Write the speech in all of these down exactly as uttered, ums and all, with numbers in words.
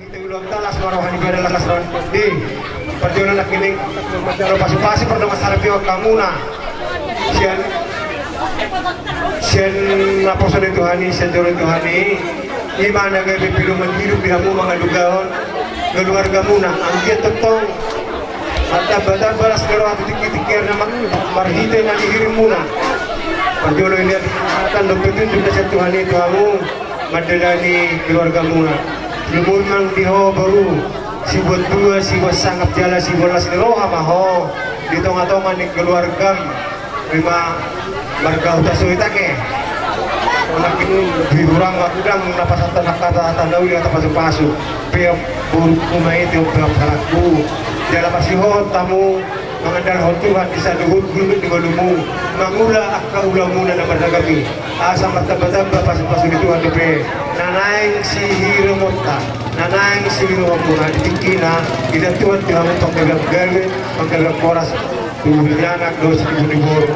Hita ulaonta las ma roha ni badan, las roha ni tondi. Parjolo nangkining manjalo pasupasu pardongansaripeon hamuna sian, sian naposo ni Tuhan i, sian joro ni Tuhan i. I ma na gabe pedoman hidup di hamu mangalugahon keluargamuna. Anggiat tongtong martambatamba las ni roha tu tingkitingki ari na ma-, marhite na nihirimuna. Parjolo i, liat hata dohot petunjuk na sian Tuhan i tu hamu mandalani keluargamuna. Lumur nang di ho boru, sibuat dua, sibuat sangap jala sibuat las ni roha ma ho di tongatonga ni keluargam. Ima marga Hutasoit ate. Nangkin di hurang ma godang na pasahat angka hata na uli, hata pasupasu. Peop borungku ma i, peop halakku. Jala masihol hamu mangandalhon Tuhan di saluhut gulmit ni ngolumu, mangula angka ulaonmuna na marragam i. Asa martambatamba pasupasu ni Tuhan dope na naeng sihiromonta, na naeng sihiromonmuna di tingkina. Inan Tuhan tu hamu panggabean gabe, panggabean horas tu ni anak dohot tu ni boru.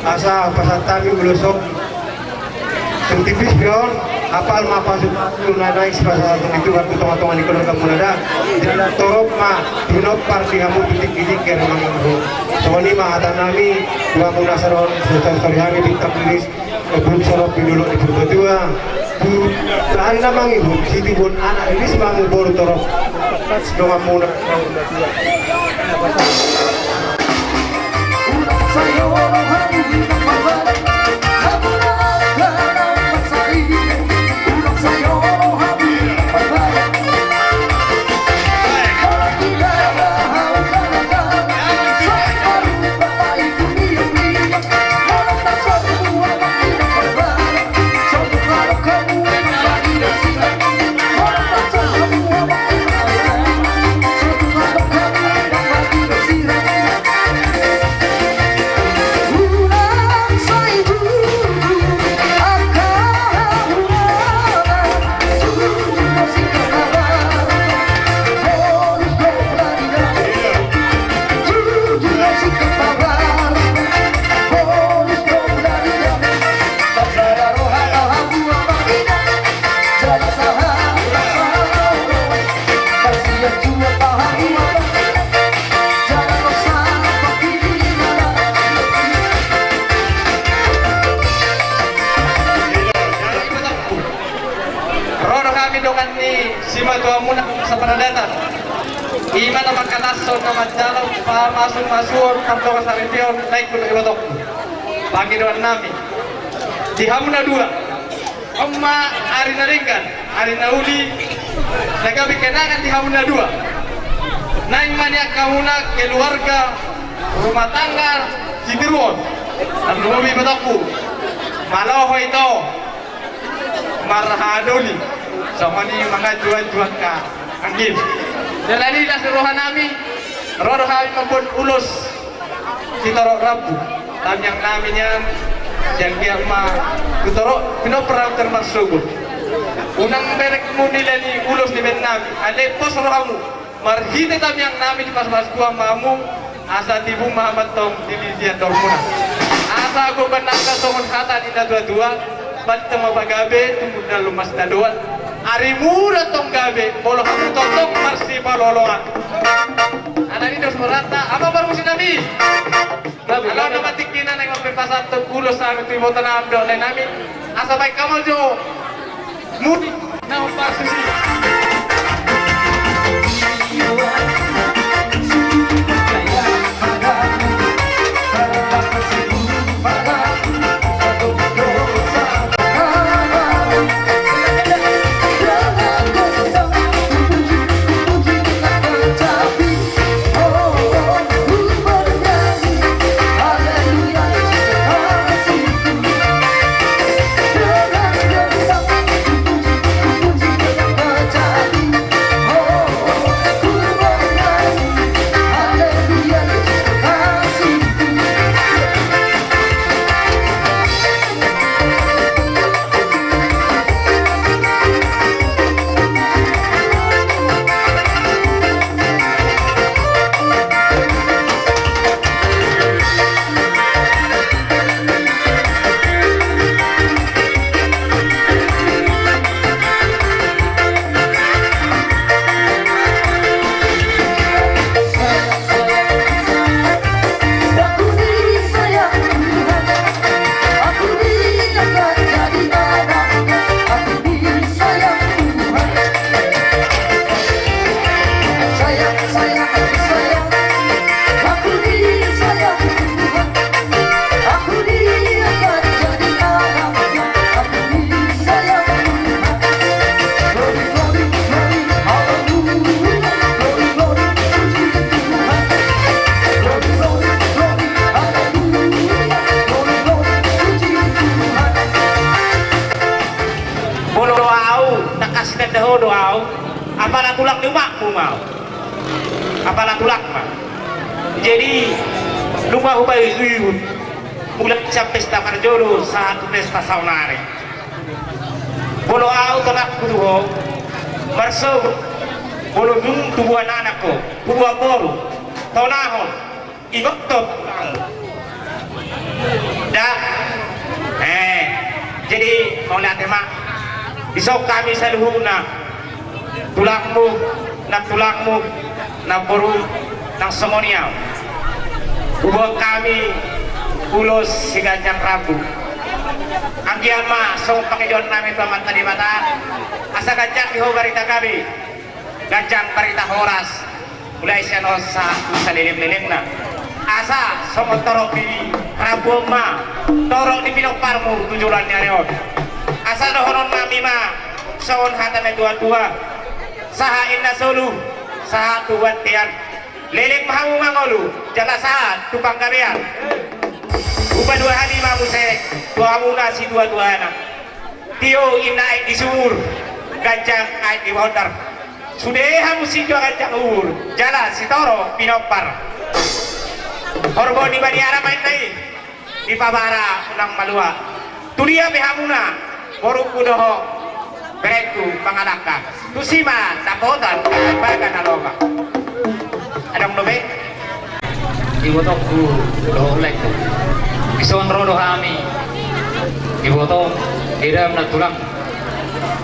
Asa pasahat hami ulos on tung tipis pe on, apal ma pasupasu na naeng sipasahaton ni Tuhan tu tongatonga ni keluargamuna da. Jala torop ma pinompar di hamu tu tingkitingki ari mangihut. Songon i ma hata nami tu hamu na saroha, saroha hami bintang riris, kebun sorop di dolok ni Purbatua. Tu ari na mangihut, situbuan anak riris ma hamu boru torop. Donganmuna. Ro do hami dongan ni simatuamuna saparadatan. Ima na mangkatashon na manjalo pamasumasuon pardongansaripeon na ingkon ibotongku. Pangidoan nami di hamu na dua. On ma ari na denggan, ari na uli, na gabe kenangan di hamu na dua. Naeng ma nian hamuna keluarga rumah tangga sitiruon. Tarlumobi ibotongku. Malo ho ito marhadoli. Songon i manganju-anju angka anggim. Jala di las ni roha nami, ro do hami mamboan ulos sitorop rambu. Tangiang nami nian, sian dia ma tu torop pinompar ahu termasuk. Unang berek muni leni ulos ni baen nami, ale pos rohamu. Marhite tangiang nami dipasupasu Tuhan ma hamu, asa tibu ma hamu antong di lidian dohormuna. Asa goban nangka songon hata ni natuatua, banta ma pagabe, tumundalhon ma sitadoan. Arimuna antong gabe, molo hamu tongtong marsipaloloan. Ala ni dos moranta, ama parmusik nami. Ala nama tingkina naeng mampepasahat ulos nami tu iboto nami dohot lae nami. Asa baen hamu jo. Mudi. Naung parsusi. Apala tulang ni umakmu ma. Apala tulang ma. Jadi, nunga hubaen ihut. Mulai sian pesta parjolo sahat tu pesta saonari. Molo ahu tonangku tu ho, marsogot. Molo dung tubuan anak ho, tubuan boru, tonahon. Ingot do tulangmu. Da. Eh, jadi mauliate ma. Dison hami saluhutna. Tulangmu, nang tulangmu, nang borum, nang songon i ahu. Huboan hami ulos siganjang rambu. Anggiat ma songon pangidoan nami tu Amanta Debata, asa ganjang di ho barita gabe. Ganjang barita horas, mulai sian on sahat tu saleleng-lelengna. Asa songon torop ni rambu on ma torop ni pinomparmu tu joloan ni ari on. Asa dohonon nami ma songon hata ni natua-tua: Sahat inna solu, sahat tu bontean. Leleng ma hamu mangolu jala sahat tu panggabean. Hupaduahali ma muse tu hamuna situa-tuana. Tio inna aek di sumur, ganjang aek di bondar. Sude hamu sintua ganjang umur jala sitoro pinompar. Horbo ni baniara ma inna i, dipabara unang malua. Tudia pe hamuna, borungku dohot berengku mangalangka, tusi ma dapotan baga na lomak. Adong dope? Ibotongku dohot laengku, dison ro do hami. Ibotong, idam na tulang,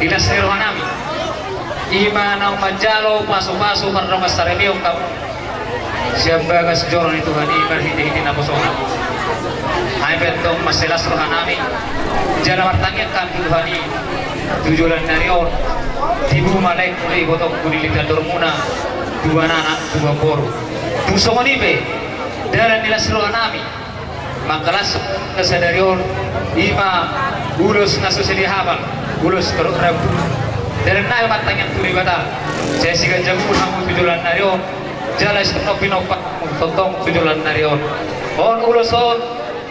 di las ni rohanami, i ma naung manjalo pasu-pasu pardongansaripeon hamu sian bagas joro ni Tuhan i marhite-hite naposona. Ai pe antong mansai las rohanami jala martangiang hami tu Tuhan i tu joloan ni ari on. Tibu ma laengku dohot ibotongku di lintandormuna, tubuan anak, tubuan boru. Tung songon i pe dalan ni las rohanami mangkalas sadari on, i ma ulos na so sahali hapal, ulos torop rambu. Dalan nami martangiang tu Debata, sai siganjang umur hamu tu joloan ni ari on, jala sitongtong pinompar tongtong tu joloan ni ari on. On ulos on,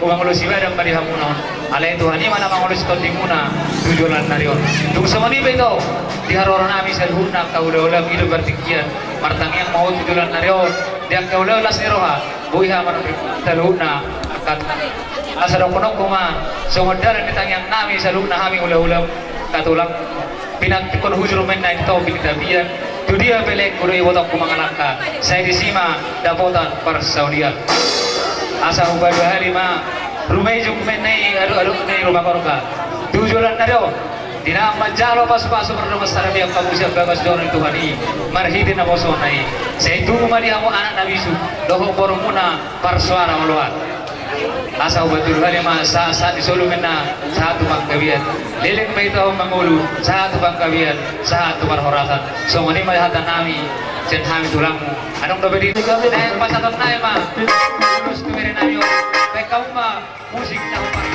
umangolosi badan ma di hamuna on. Alai Tuhan i ma na mangolosi tondimuna tu joloan ni ari on. Tung songon i pe ito, di haroro nami saluhutna angka hula-hula, i do partingkian, martangiang ma ho tu joloan ni ari on di angka hula las ni roha. Boi hami saluhutna angka tulang, asa dohononku ma songon dalan ni tangiang nami saluhutna hami hula-hula, angka tulang. Pinantikkon hujur ma inna i di topi ni tapian, tudia pe laengku dohot ibotongku mangalangka, sai disi ma dapotan parsaulian. Asa hupaduahali ma, rumejong ma inna i adong-adong ni ruma gorga tu joloan ni ari on. Di na manjalo pasu-pasu pardongansaripeon hamu sian bagas joro ni Tuhan i marhite naposona i, sai tubu ma di hamu anak na bisuk dohot borumuna parsoara oloan. Asa hupaduahali ma, sahat-sahat ni solu ma inna sahat tu panggabean. Leleng ma ito mangolu sahat tu panggabean, sahat tu parhorasan. Songon i ma hata nami sian hami tulangmu. Adong dope di, eh, pasahaton nai ma ulos tu bere nami on. Baen hamu ma musik na hombar.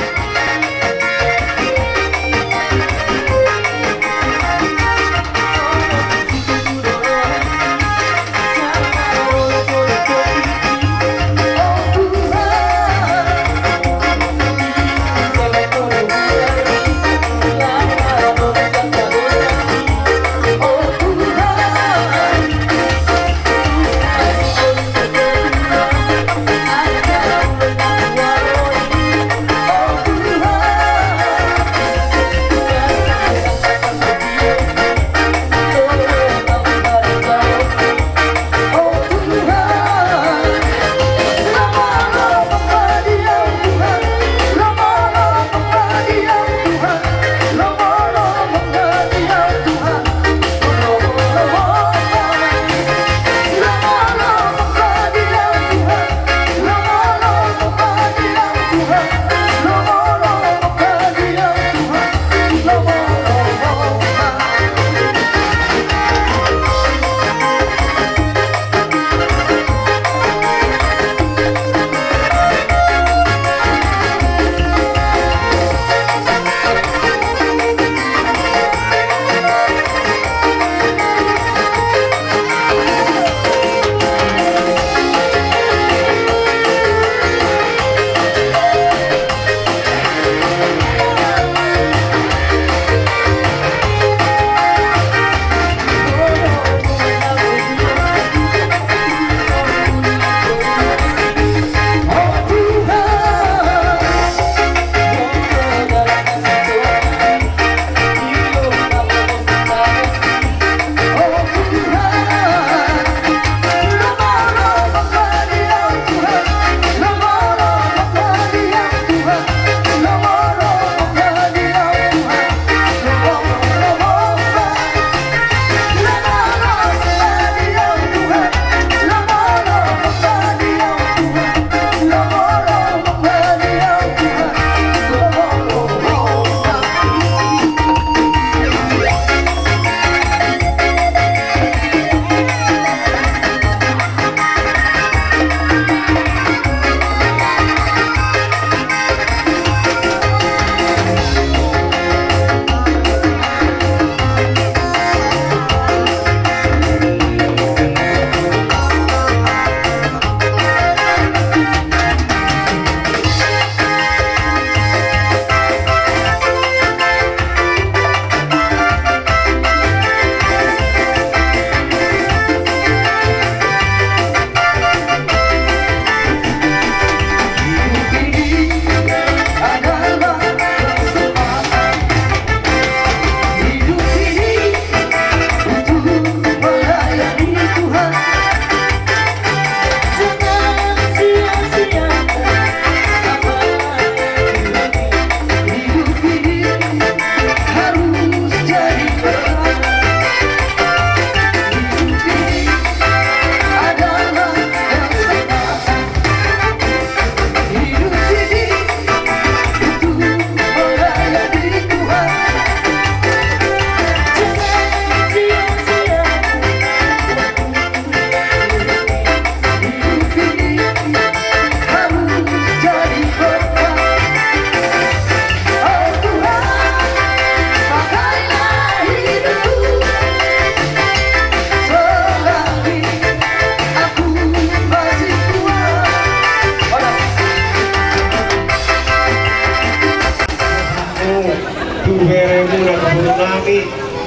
Bere muna tu boru nami,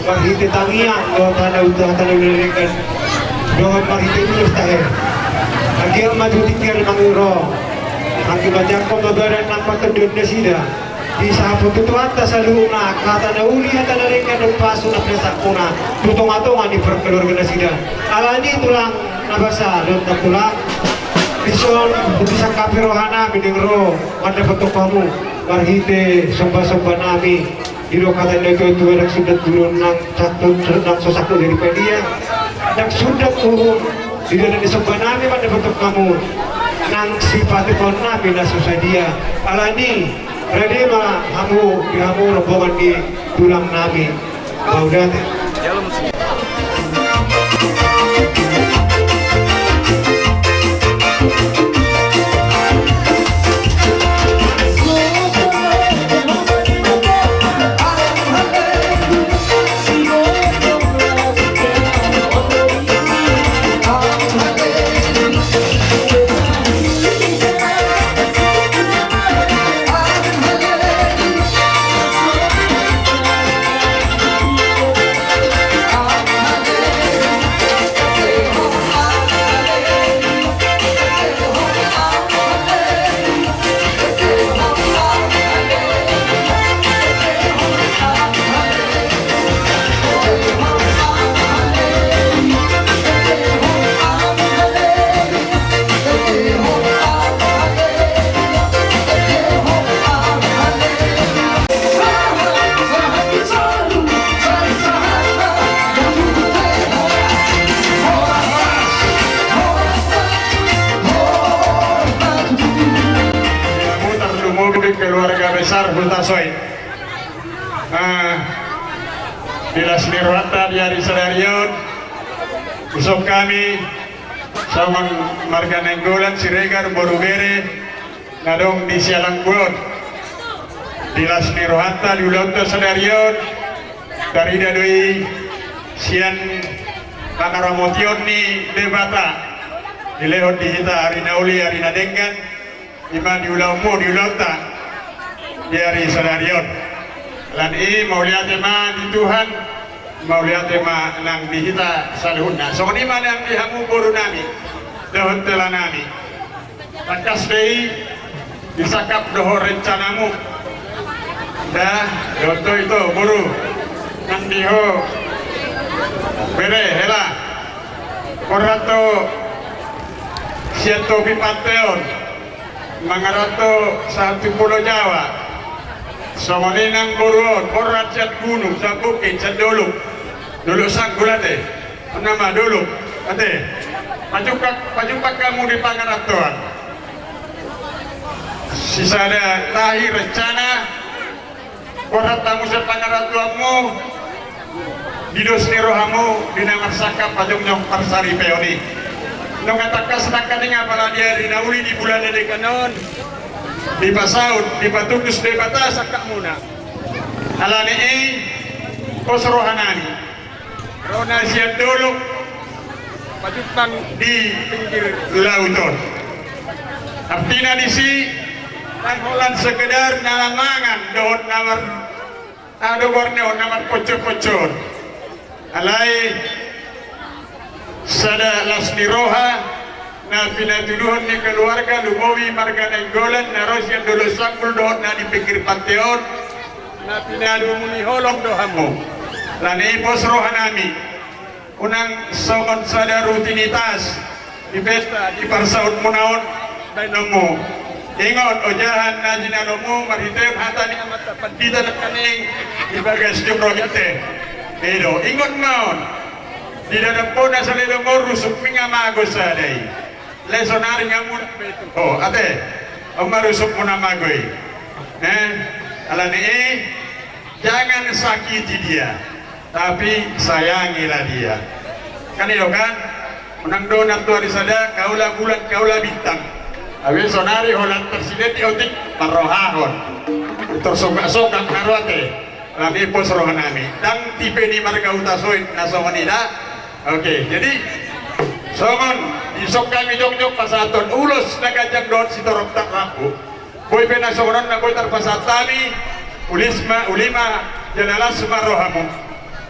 marhite tangiang dohot hata na uli, hata na uli na denggan, dohot marhite ulos tahe. Anggiat ma tu tingki ari mangihut, anggiat ma jangkon ma badan nang pangantusion nasida. Disahat tu Tuhanta saluhutna hata na uli, hata na denggan dohot pasu na pinasahatmuna tu tongatonga ni parkeluarga nasida. Alani tulang na basa dohot na tulang, dison disangkapi roha nami naeng ro mandapothon hamu marhite sombasomba nami. Didok hata ni natuatua, ndang sundat uhum nang sangkut, nang so sangkut jadi padia, ndang sundat uhum di dalan ni somba nami mandapothon hamu nang sipatupaon nami na so sadia. Alani, rade ma hamu, di hamu rombongan ni tulang nami. Mauliate. Tarlumobi keluarga besar Hutasoit. Ah, di las ni rohanta di ari sadari on, isop hami songon marga Nainggolan Siregar boru bere na adong di Sialanggu on. Di las ni rohanta di ulaonta sadari on, tarida do i sian pangaramotion ni Debata, dilehon di hita ari na uli, ari na denggan, i ma di ulaonmu, di ulaonta di ari sadari on. Alani i mauliate ma di Tuhan, mauliate ma nang di hita saluhutna. Songon i ma nang di hamu boru nami dohot hela nami. Tangkas do i disangkap dohot rencanamu. Da, dohot ito boru, nang di ho bere, hela. Borhat do sian topi pante on mangaranto sahat tu Pulo Jawa. Songon i nang boru on, borhat sian gunung, sian bukit, sian dolok. Dolok Sanggul ate. Nama dolok ate. Pajumpang, pajumpang hamu di pangarantoan. Sisada tahi rencana, borhat hamu sian pangarantoanmu, di dos ni rohamu, di na marsangkap pajongjong parsaripeon i. Nunga tangkas nangkaning apala di ari na uli di bulan na denggan on, dipasaut, dipatundus Debata sangkapmuna. Alani i, pos roha nami. Ro na sian dolok, pajumpang di pinggir laut on. Artina disi, ndang holan sekedar na mangan dohot na mar-, aha do goarna on, na marponjonponjon. Alai sada las ni roha na pinatuduhon ni keluarga, lumobi marga Nainggolan na ro sian Dolok Sanggul dohot na di pinggir pante on, na pinadumuni holong do hamu. Alani i pos roha nami. Unang songon sada rutinitas di pesta, di parsautmuna on, baenonmu. Ingot ojahan na jinalonmu marhite hata ni amanta pandita nangkaning di bagas jumroh i ate. I do, ingot ma on. Di dadapona saleleng on rusuk ni na mago sada i. Alai sonari nga muna betu. O, ate. On ma rusukmuna mago i. Eh, alani i, jangan sakiti dia, tapi sayangilah dia. Kan i do kan? Unang do nantuari sada, kaula bulan, kaula bintang. Tapi sonari holan tarsidet di otik, marrohahon. Tarsonggaksongga na ro ate. Alani i pos roha nami. Ndang tipe ni marga Hutasoit na songon i da. Oke, jadi songon i, isop hami jongjong pasahathon ulos na ganjang dohot sitorop rambu. Boi pe na songon on na boi tarpasahat hami, Uli ma, uli ma, jala las ma rohamu.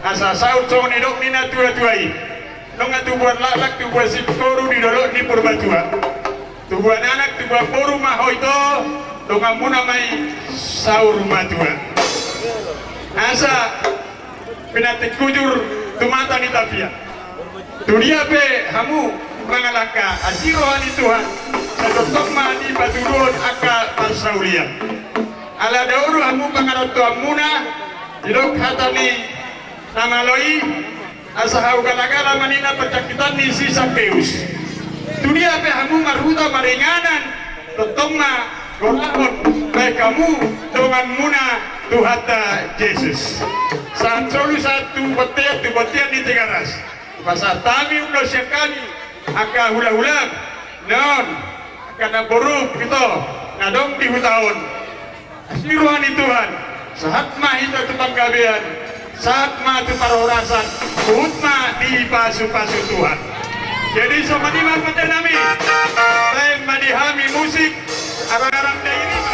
Asa saut songon nidok ni natuatua i. Nunga tubuan laklak, tubuan singkoru di dolok ni Purbatua. Tubuan anak, tubuan boru ma ho ito, donganmuna ma i saur matua. Asa pinantik hujur tu mata ni tapian. Tu dia pe hamu mangalangka, asi roha ni Tuhan, sai tongtong ma dipatuduhon angka parsaulian. Ala dao do hamu pangarantoanmuna, didok hata ni na malo i, asa hau galagala ma ninna panjangkitan ni si Sakeus. Tu dia pe hamu marhuta maringanan, tongtong ma gorahon bahen hamu donganmuna Tuhanta Jesus. Sahat solu sahat tu bontean, tu bontean ni Tigaras. Pasahat hami ulaon sian hami, angka hulahula, non, angka namboru ito, na adong di huta on. Asi roha ni Tuhan, sahat ma hita tu panggabean, sahat ma tu parhorasan, huhut ma dipasupasu Tuhan. Jadi songon i ma pande nami, baen ma di hami musik, arang-arang Dairi ma.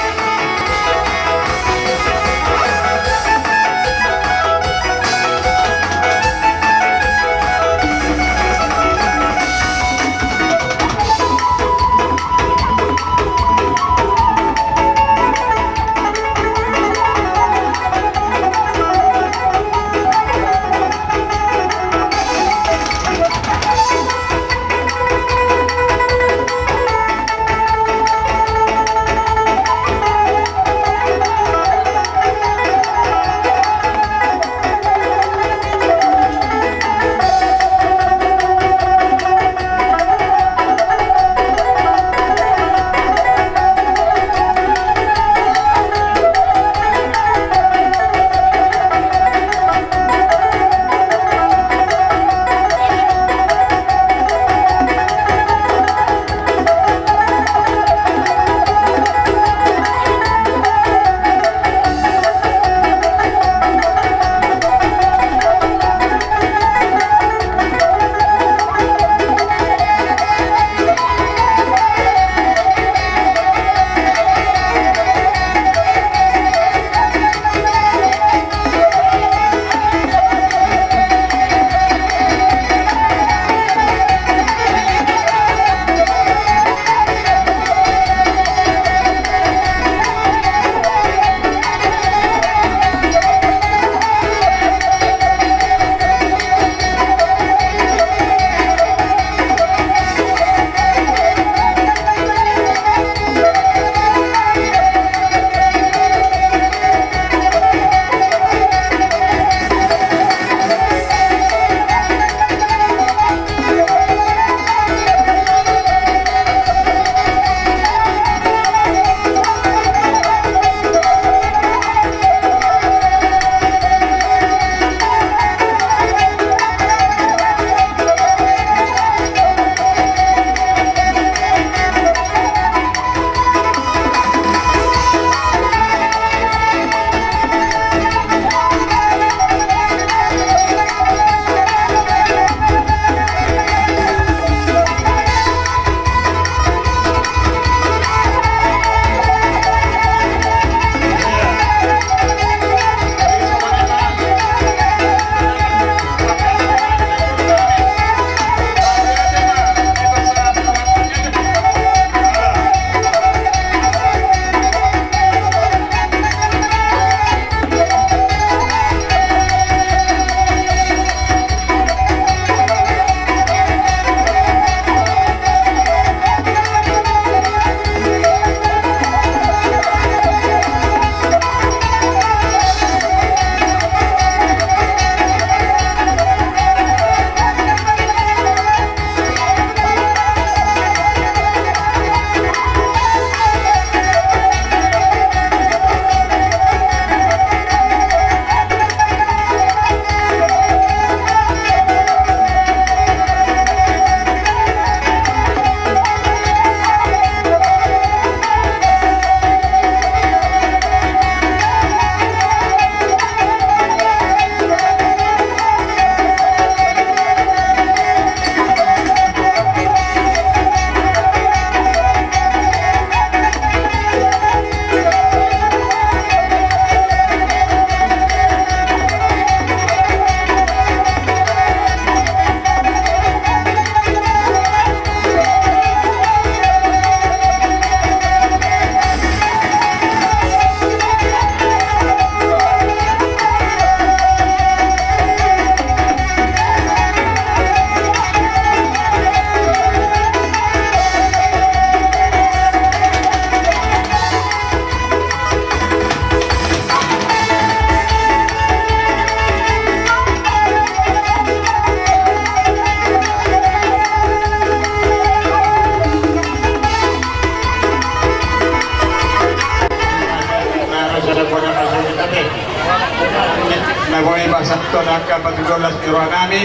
Na boi pasahathon angka patuduhon las ni roha nami.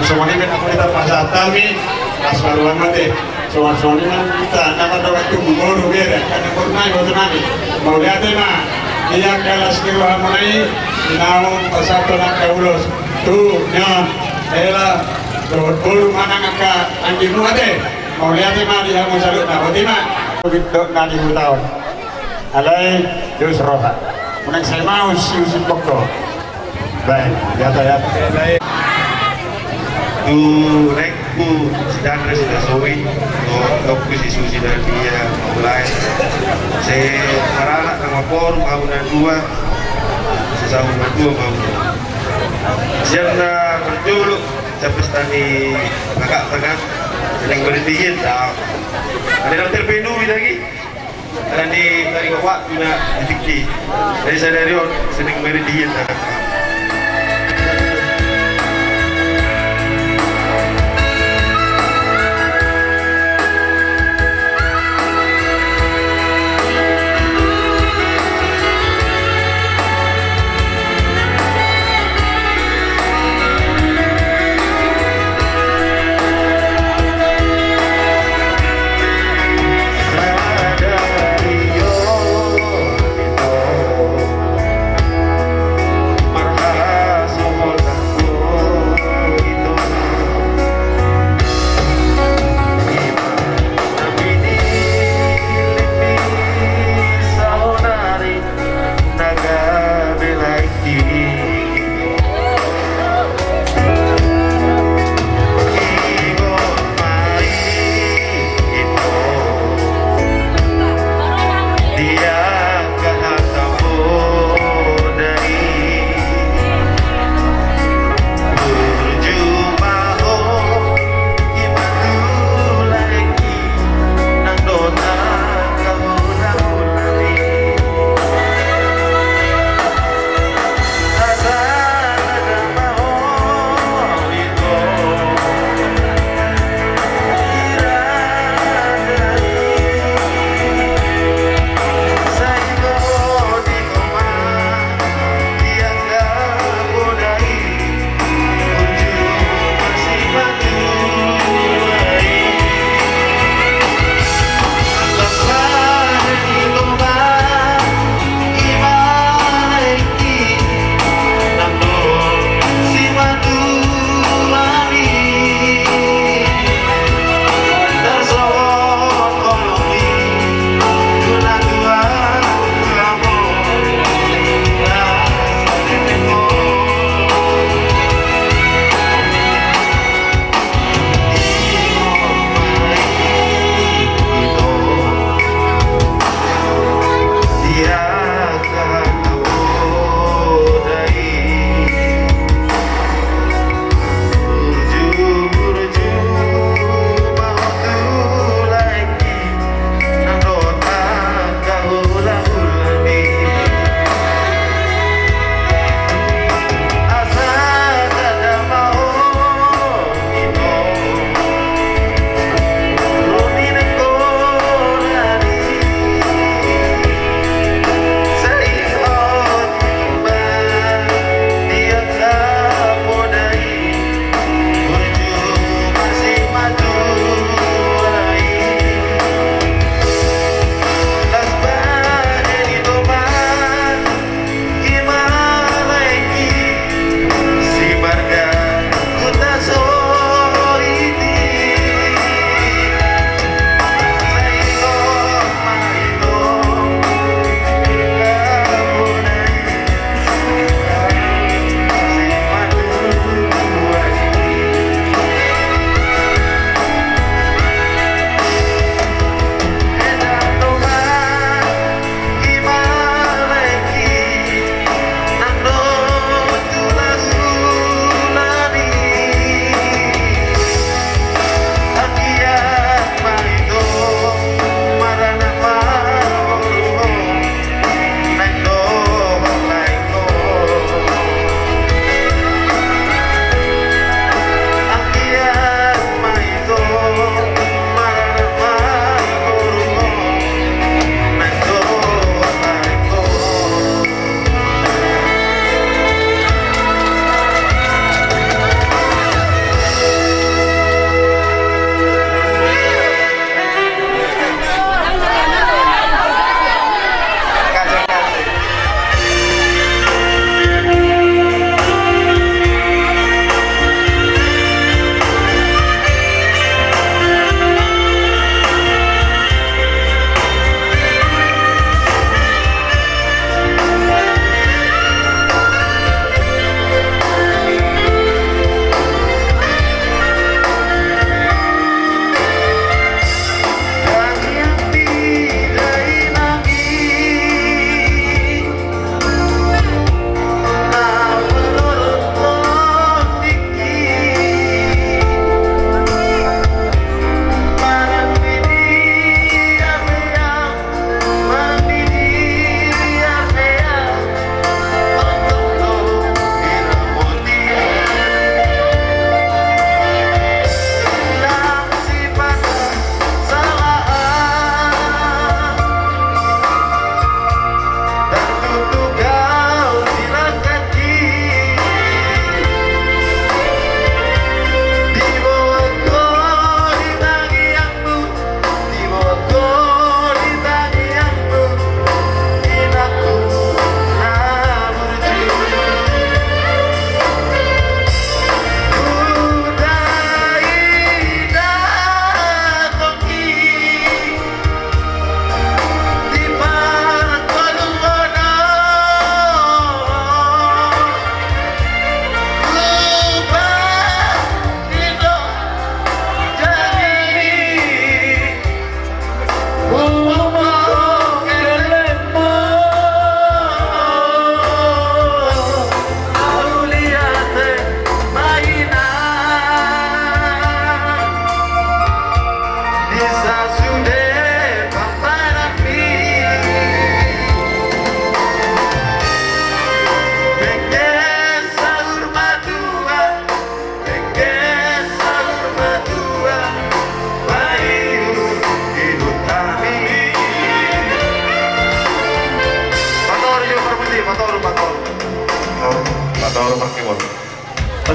Songon i ma na boi pasahat hami. Las ni roha nami. Songon i ma hita na mandok tu boru, bere, angka boru nami, boru nami. Mauliate ma. Di angka las ni rohamuna i, di na pasahathon angka ulos tu, nia, hela dohot boru manang angka anggimuna, ate. Mauliate ma di hamu saluhutna, boti ma. Bintokna di huta on. Alai dos roha. Unang sai maus si usin bokko. Baik, jata, jata. Tu rekku si Dandra, si Dasowi, tu rekku si Susi dan dia mulai. Sai maranak na maporu, mau na dua, sai saur matua mau. Sian na parjolo, sian pesta ni kakak tangkas, sai naeng marende hian da. Ada yang terpenuhi lagi. Alani taringot waktu na di tingki. Jadi sadari on, sai naeng marende hian da.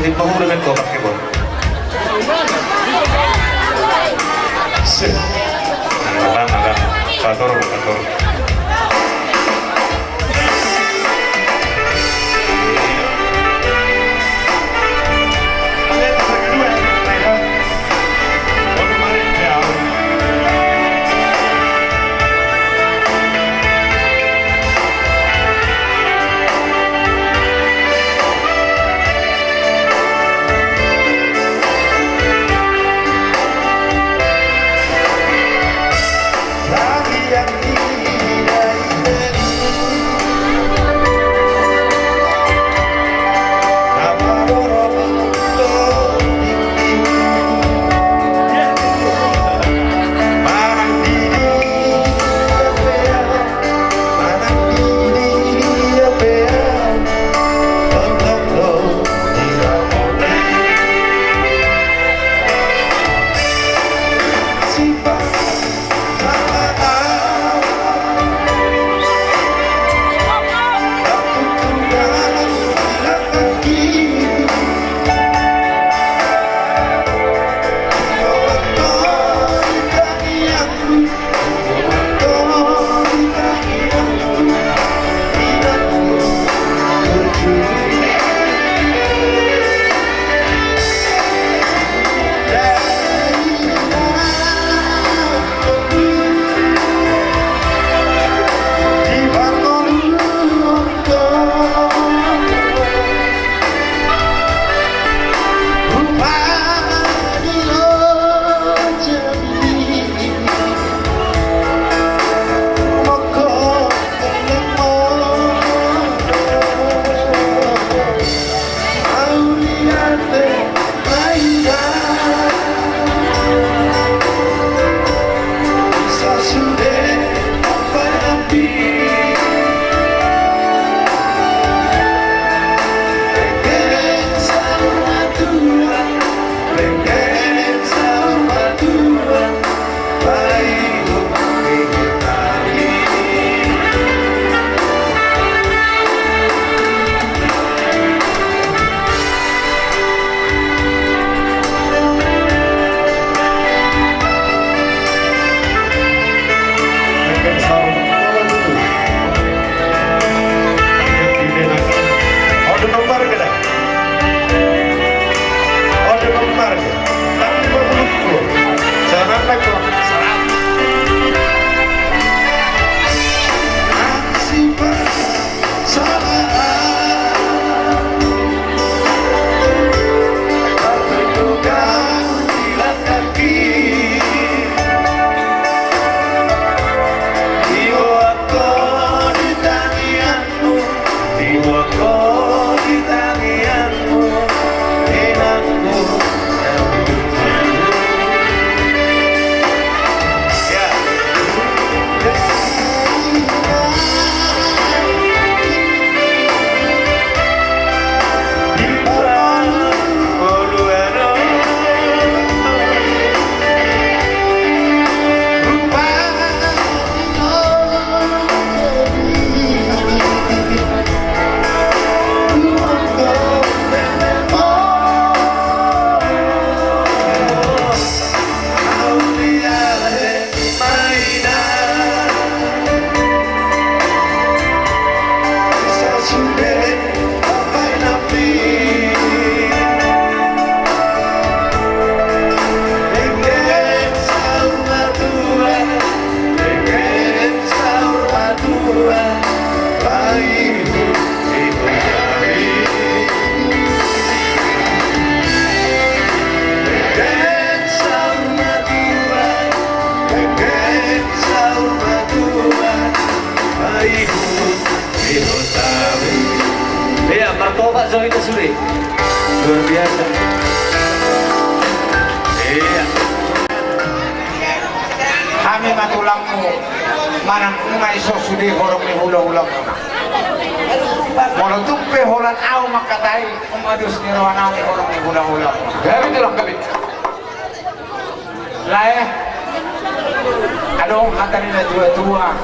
Di pahura me ko pakai bor. Sip. Abang, abang. Pator, pator. Iya, martobat jo hita sude. Luar biasa. Iya. Hami ma tulangmu, manang unang so sude horong ni hulahulamuna. Molo tung pe holan ahu mangkatai, unang dos ni rohanami horong ni hulahulamuna. Gabe tulang, gabe. Lae, adong hata ni natuatua,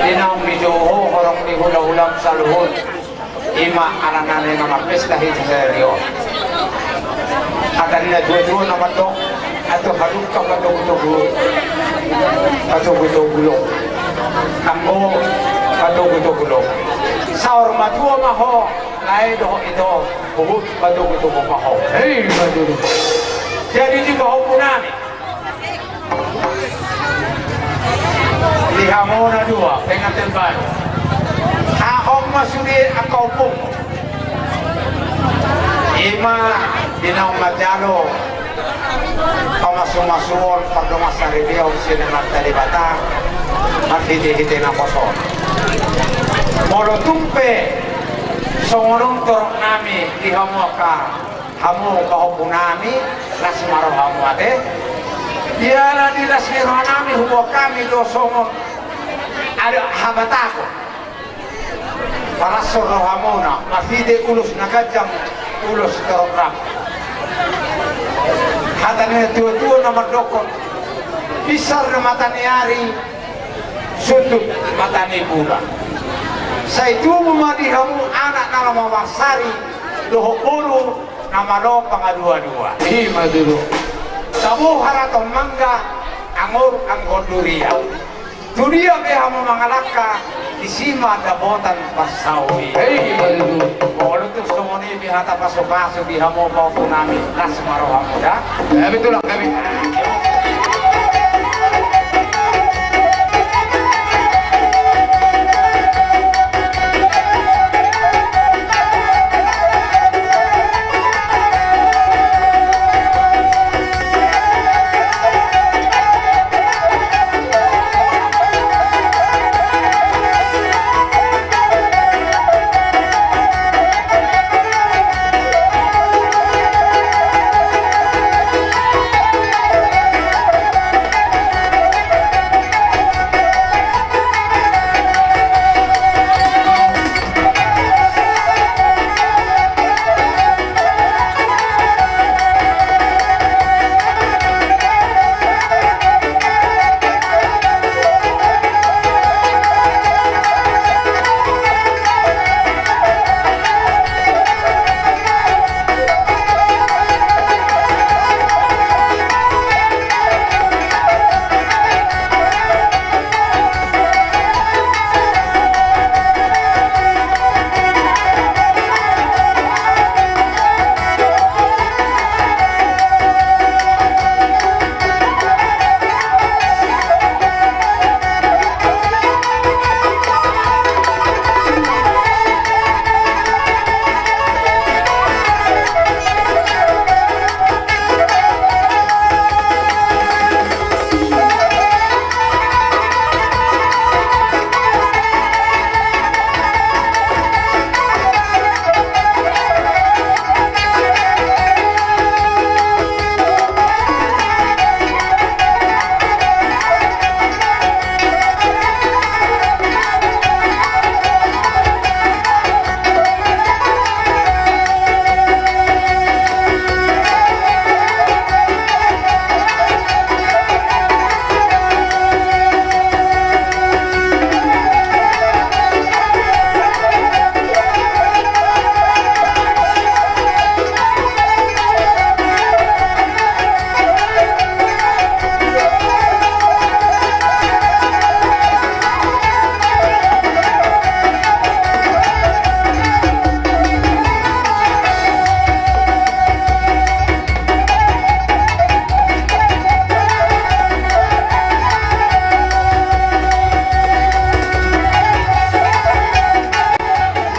di naung dijou ho horong ni hulahulam saluhut. Ima alana na marpesta hita sadari on. Hata ni na tuatua na mandok, atur hadungka patogutogu, patogutogu lo. Anggo patogutogu lo. Saur matua ma ho, lae dohot ito, huhut patogutogu ma ho. Hei, ma tutu. Jadi di pahompu nami. Di hamu na dua, pengantin baru. Haha ma sude angka ompungmu. Ima di naung manjalo pamasumasuon pardongansaripeon sian Amanta Debata marhitehite naposo on. Molo tung pe songon on torop nami di hamu angka hamu pahompu nami, las ma rohamu ate. Jala di las ni roha nami huboan hami do songon adong habatahon. Palashon rohamuna marhite ulos na ganjang, ulos torop rap. Hata ni na tuatua na mandokkon, binsar do mata ni ari, sundut mata ni bulan. Sai tubu ma di hamu anak na lam marsari dohot boru na malo pangaduadua. Ima tutu. Tabo haraton mangga, angur anggur durian. Tu dia pe hamu mangalangka, disi ma dapotan parsaulian. Ima tutu. Molo tung songon i pe hata pasupasu di hamu pahompu nami, las ma rohamu da. Gabe tulang, gabe.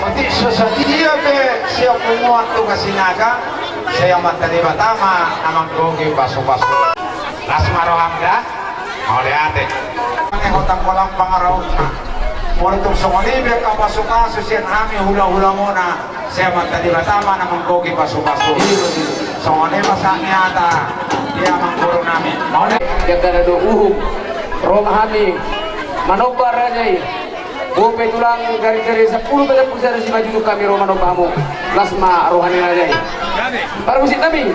Otik so sadia pe sian punguan tu Sinaga, sai Amanta Debata ma na manggohi pasupasu. Las ma roham da. Mauliate. Ane hotang kolang pangarahutna. Molo tung songon i pe angka pasupasu sian hami hulahulamuna, sai Amanta Debata ma na manggohi pasupasu. Songon i ma sahat ni hata di amangboru nami. Mauliate. Jala do uhum. Ro ma hami manomba raja i. Bope tulang, gari-gari sampulu pe sampulu sada, simanjujung hami ro manomba hamu. Las ma roha ni raja i. Parmusik nami.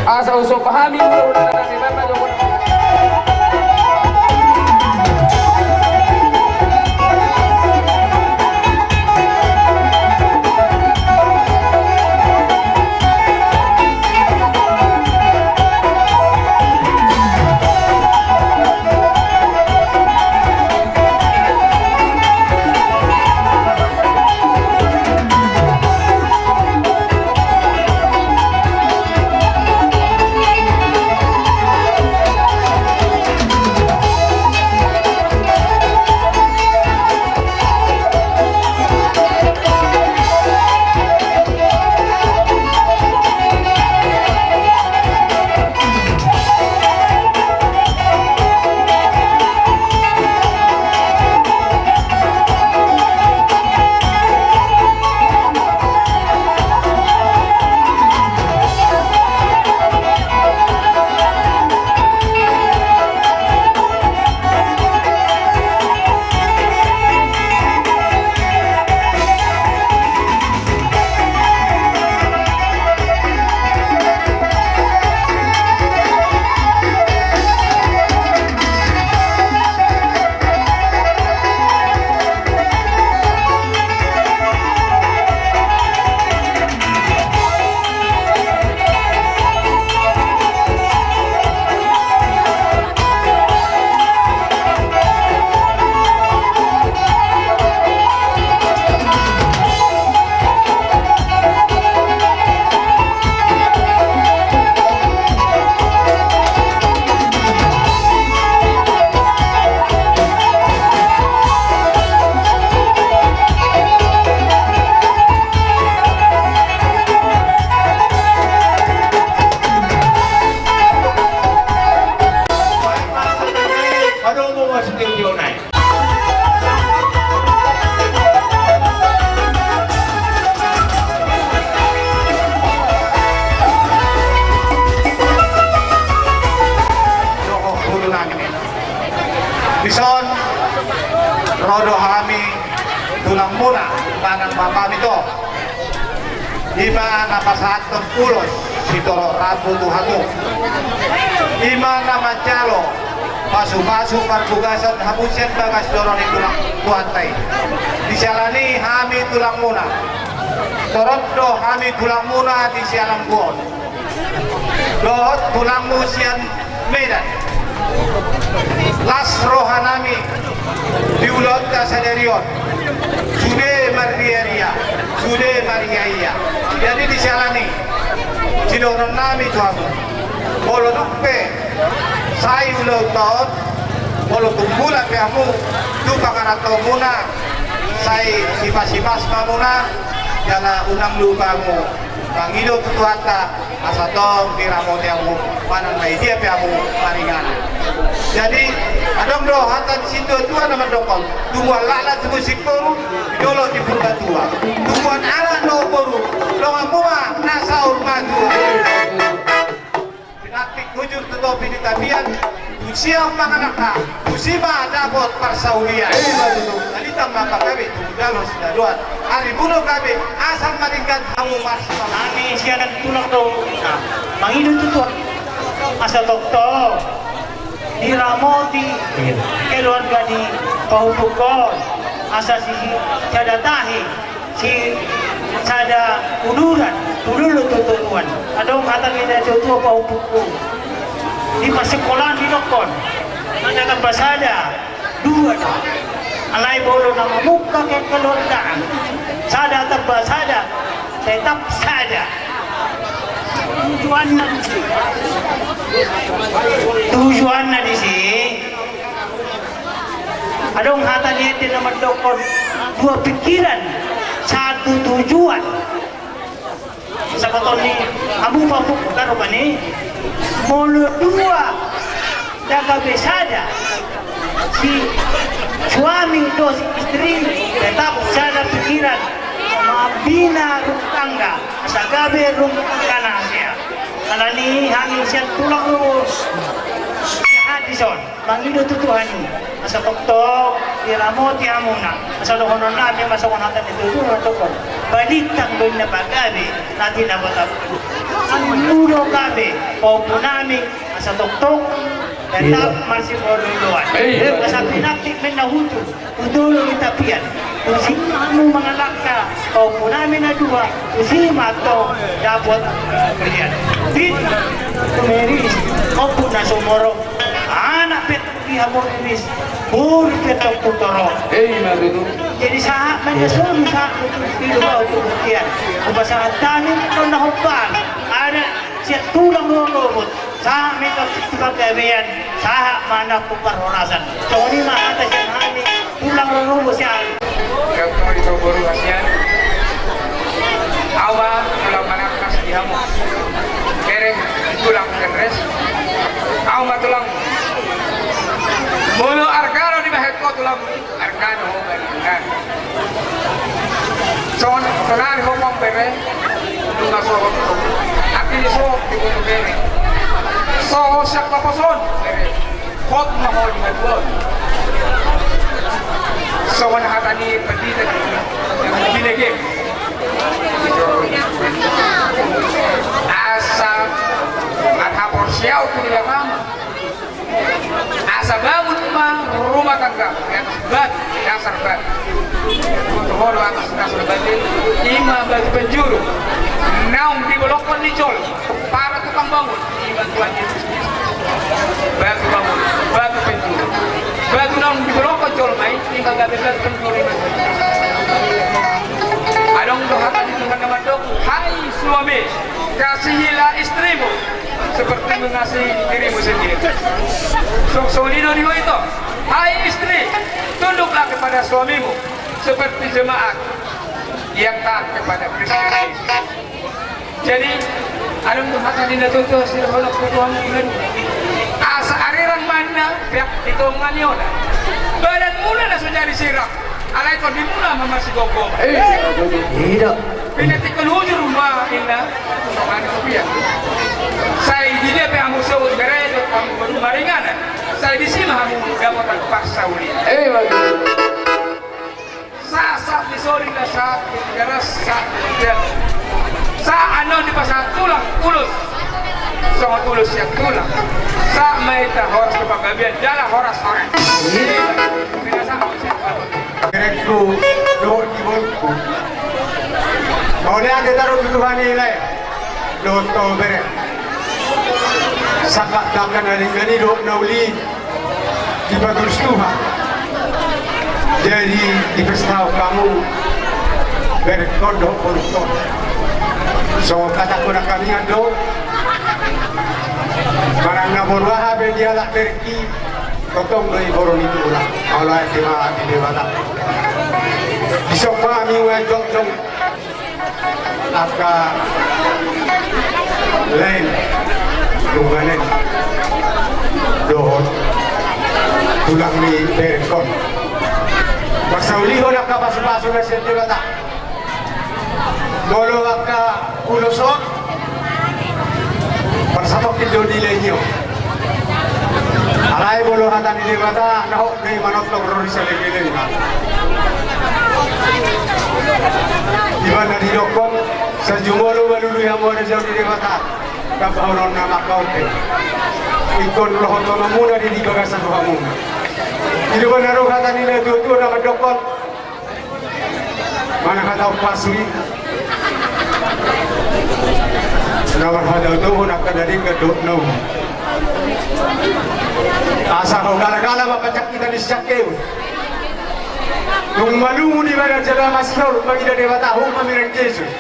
Asa husomba hami hulahula nami, baen ma jokon. Papamitong, i ma na pasahathon ulos sitorop rambu tu hamu. I ma na manjalo pasupasu parbagasan hamu sian bagas joro ni tulang, Tuhanta i. Disiala ni i hami tulangmuna. Torop do hami tulangmuna di sialanggu on. Dohot tulangmu sian Medan. Las rohanami di ulaonta sadari on. Sude marriaria, sude mariaia. Jadi disiala ni i, sidohononnami tu hamu. Molo dung pe sae ulaonta on, molo tung mulak pe hamu tu pangarantomuna, sai sipasipas ma hamuna, jala unang lupa hamu mangido tu Tuhanta, asa tong diramoti hamu, manang na di dia pe hamu maringanan. Jadi, adong do hata ni situatua na mandok on, tumbuan laklak tu musik boru, di dolok ni Purbatua. Tumbuan anak dohot boru, donganmu ma na saur matua. Pinantik hujur tu topi ni tapian, tu siang mangalangka, tusi ma dapot parsaulian. Ima tutu. Talitang ma pagabe tu jalo sitadoan. Ari buno gabe, asa maringkat hamu marsipasahat. Hami sian tulang do, mangido tu Tuhan. Asa tongtong diramoti keluarga ni pahompu on. Asa si, si, sada tahi. Si sada uduran, tu dolok tu toruan. Adong hata ni natuatua pahompu. Di parsikolaan didokkon. Sada tamba sada, dua do. Alai molo na mamungka kekeluargaan. Sada tamba sada, tetap sada. Tujuanna disi. Tujuanna disi. Adong hata ni ende na mandokkon dua pikiran, satu tujuan. Sabaton ni hamu pahompu, rupani molo dua, ndang gabe sada. Si suami dohot si istri tetap sada pikiran, mambina rumah tangga, asa gabe rumah tangga na hasea. Alani hami sian tulang Rorobos, sehat dison. Mangido tu Tuhan i, asa tongtong diramoti hamuna, asa dohononnami ma songon hata ni tuatua na mandok on. Balintang do inna pagabe, na tinabotaboan. Hamu do gabe pahompunami, asa tongtong tetap marsipaolooloan. Asa pinantik ma inna hujur tu dolok ni tapian. Tusi ma hamu mangalangka, pahompunami na dua, tusi ma tong dapot panggabean. Di tu meriris, ompu na sumorop, anak pe tong di hamu riris, boru pe tong tu torop. Jadi sahat ma inna solu sahat tu pilu bahu tu buktian. Hupasahat hami tong na hombar, anak sian tulang Rorobot. Sahat ma inna tu panggabean, sahat ma inna tu parhorasan. Songon i ma hata sian hami, tulang Rorobot sian. Tongtong di toru boru hasian. Ahu ma tulang manangkas di hamu. Kereng tulang kenres. Ahu ma tulang. Molo arga do dibahen ho tulang. Arga do ho baen arga. Songon sonari ho pambere. Nunga sohot ho. Artini sohot di boto bere. Sohot sian paposon bere. Hot ma ho di hatuaon. Songon hata ni pandita di binege. Asa marhaporseaon tu Debata ma. Asa bangun ma rumah tangga di atas batu, dasar batu. Boto ho do atas dasar batu, i ma batu penjuru. Naung dibolongkon ni jolma para tukang bangun, i ma Tuhan Jesus Kristus. Batu bangun, batu penjuru. Batu naung dibolongkon jolma i, i ma gabe batu penjuru, i ma Tuhan Jesus. Adong do hata ni Tuhan na mandok, hai suami, kasihilah istrimu seperti mengasihi dirimu sendiri. Songon i do di ho ito. Hai istri, tunduklah kepada suamimu seperti jemaat yang taat kepada Kristus Yesus. Jadi, adong do hata ni natuatua sidohonon tu hamu, asa arirang ma inna peak di tonga ni onan. Badanmuna na so jadi sirang. Alai tondimuna ma marsigomgoman. Ida. Pinantikkon hujur ma inna. Mani kopian. Sai di dia pe hamu sogot bere, hamu maringanan. Sai disi ma hamu dapotan parsaulian. Sahat-sahat ni sori na sahat ni garas sahat ni garas. Sahat annon dipasahat tulang ulos. Songon ulos sian tulang. Sahat ma hita horas tu panggabean jala horas-horas. Iya. Binasahat sian Tuhan. Berengku dohot di borungku. Mauliate taruhon tu Tuhan i lae. Dohot ho bere. Sangkap dangka na denggan i dohot na uli dipatulus Tuhan. Jadi dipestahon hamu berengkon dohot borungkon. Songon hatangku nangkaningan do. Manang na boru aha pe dialap berengki, tongtong do i boru ni tulang. Molo ate ma di Debata. Dison ma hami ua jongjong. Angka laen, dongan laen dohot tulang ni berengkon. Pasaulihon angka pasupasu na sian Debata. Molo angka ulos on, parsatongkin do dilean i on. Alai molo hata ni Debata, na hot do i manongtong ro di saleleng-lelengna. Iba na didokkon, sai jumolo malului hamu raja ni Debata. Tambahononna ma angka ope. Ingkon lohotonmuna di bagasan rohamuna. I do umbahen na ro hata ni natua-tua na mandokkon. Manang hata umpasui. Na marhata utohon angka na denggan dohot na uli. Asa ho gala-gala ma pansakita ni si Sakeus. Dung malungun ibana jala masihol mangida Debata, hot ma mian Jesus.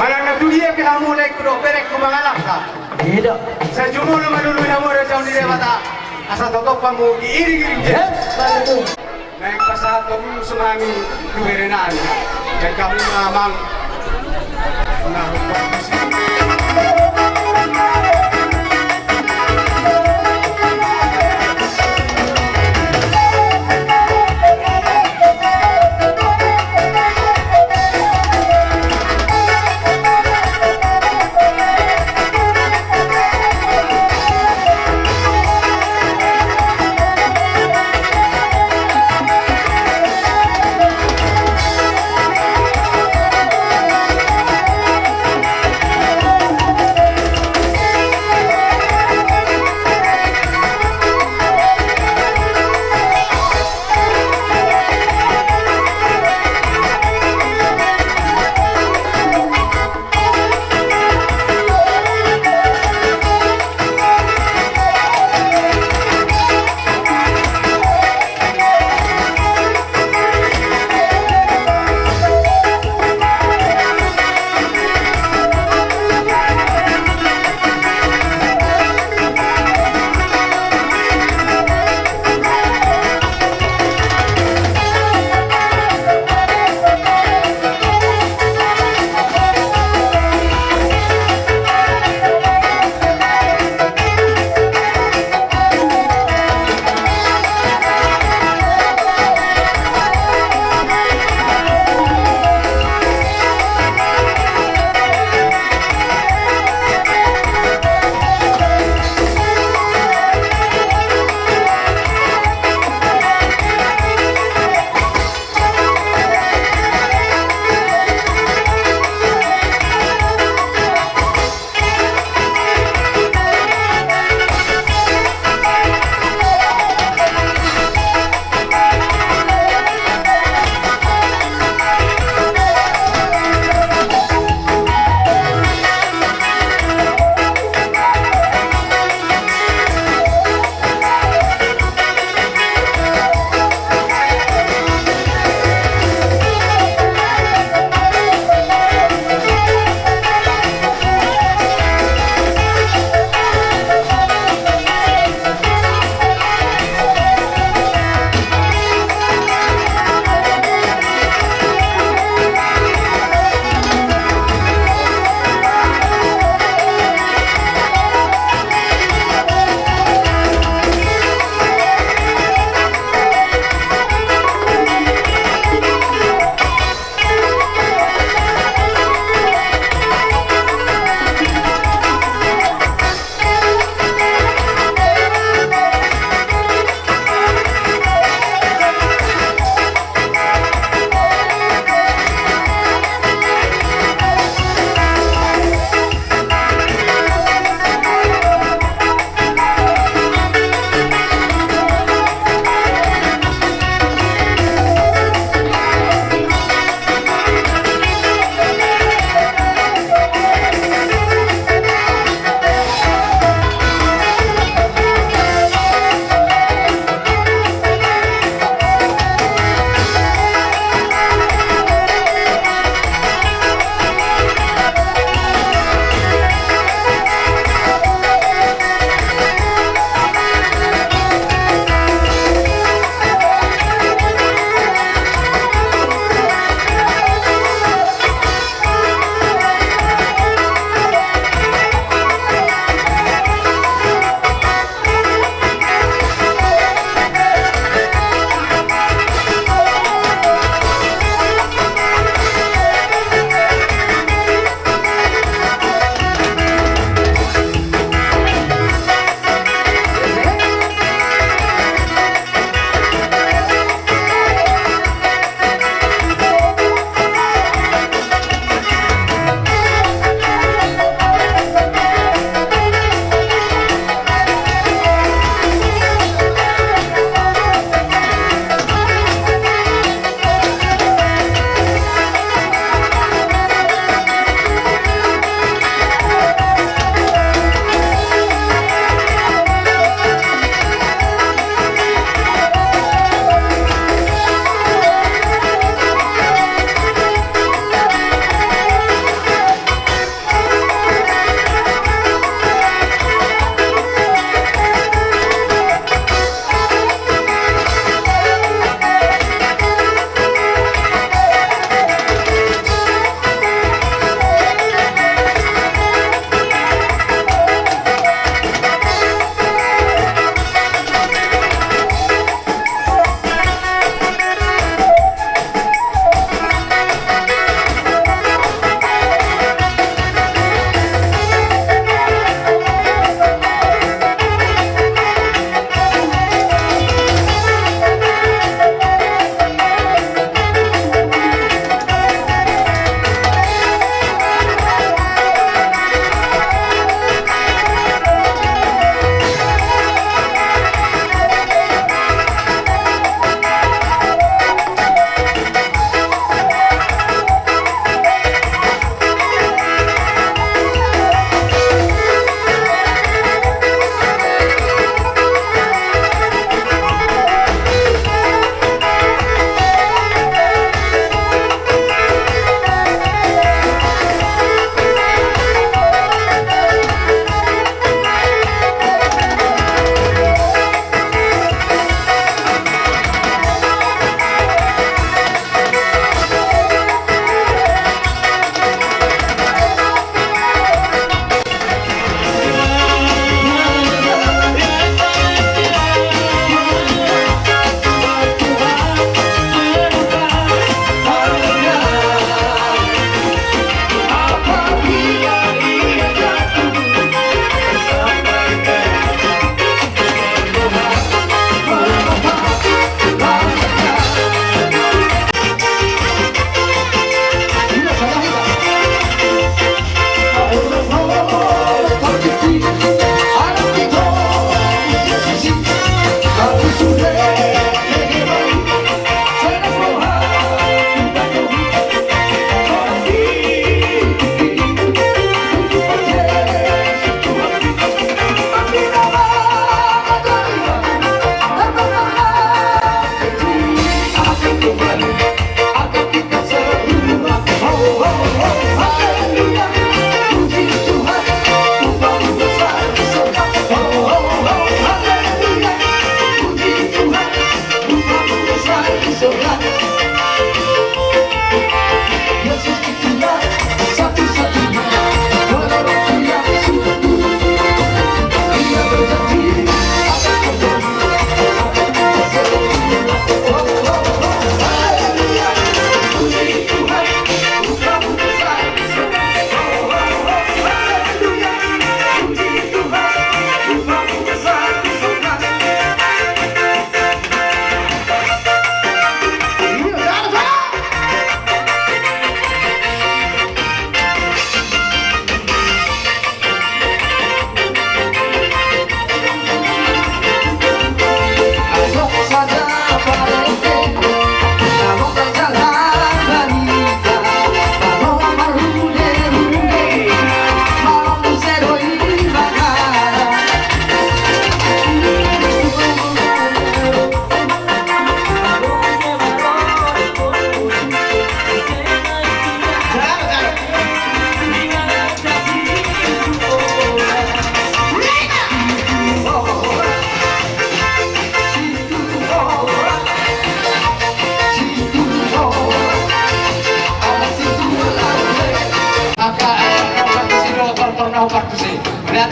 Manang na tudia pe hamu laengku dohot berengku mangalangka. Ida. Sai jumolo malului hamu raja ni Debata. Asa totop hamu diiring-iring Jesus. Naeng pasahathon ulos ma hami tu bere nami. Denggan ma amang. Nah,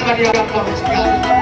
Jadi apa?